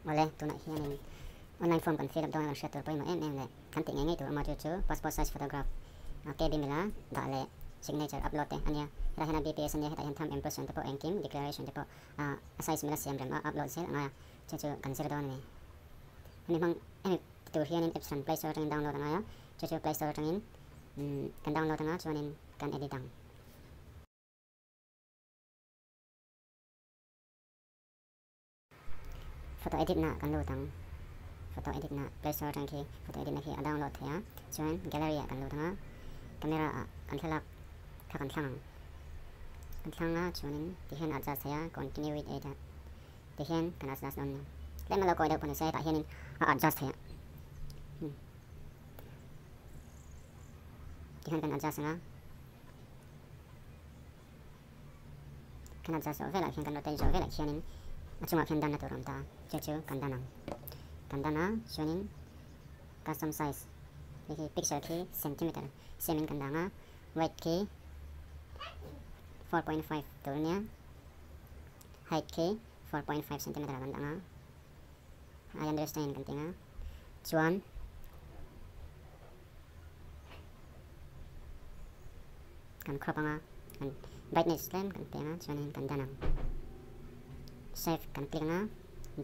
Awle, tunah hianin online form kan fill up dawn a kan hriat tur pawimawh em em leh kan tih ngei ngei tur awm a, chu chu passport size photograph KB mila dah leh signature upload te a nia. Hetah hian a BPS a nia, hetah hian thumb impression te pawh engkim declaration te pawh a size mila siam rem a upload zel a ngai a, chu chu kan zir dawn a ni. Hemi hmang hemi ti tur hianin apps hran play store atangin download a ngai a, chu chu play store atangin kan download anga chuanin kan edit ang. Photo edit na kan lut ang. Photo edit na play store atang khi photo edit na khi a download theih a. Chuan gallery ah kan lut ang a, camera ah kan thlalak kha kan thlang ang. Kan thlang a chuanin tihian a adjust theih a, continue with edit ah tihian kan adjust dawn nia. Tlem a lo kawi deuh pawh ni se hetah hianin a adjust theih a. Tihian kan adjust ang a. Kan adjust zawh velah khian kan rotate zawh velah khianin a chungah khian danna tur a awm ta a, chu chu kan dan ang. Kan dan a chuanin custom size hei khi pixel khi centimeter siamin kan dang a, width khi 4.5 tur a nia, height khi 4.5 centimeter ah kan dang a, I understand kan ti ang a, chuan. Kan crop anga kan brightness tlem kan pe anga chuanin kan dan ang save kan click anga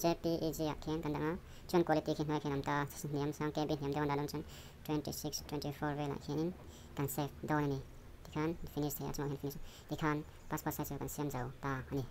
jpeg ah khian kan dah anga chuan quality khi hnuaiah khian a awm ta a hniam sang kb hniam deuh an dah dawn chuan 26 24 velah khianin kan save dawn a ni tikhan finish thei a chungah khian finish tikhan passport size chu kan siam zo ta a ni.